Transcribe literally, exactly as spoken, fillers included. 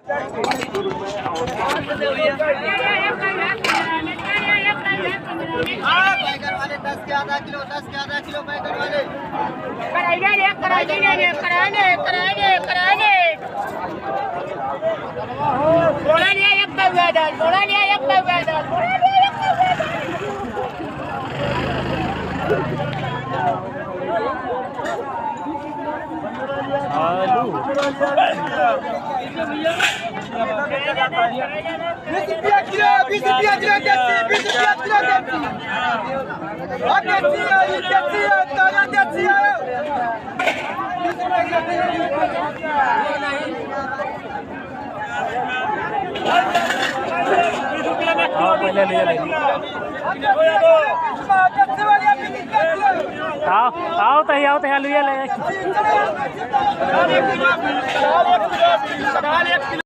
बैगन वाले दस के आधा किलो, दस के आधा किलो बैगन वाले। कराइले रे, कराइले रे, कराइले, कराइले, कराइले। बोला लिया एक पौवा दाल, बोला लिया एक पौवा दाल, बोला लिया एक पौवा दाल। आलू। बीस रुपया किलो, बीस रुपया किलो देसी, बीस रुपया किलो देसी। हाँ, देसी है, ये देसी है, ताजा देसी है। हाँ, पहले ले ले। आओ, आओ तही, आओ तही, आलू ये ले।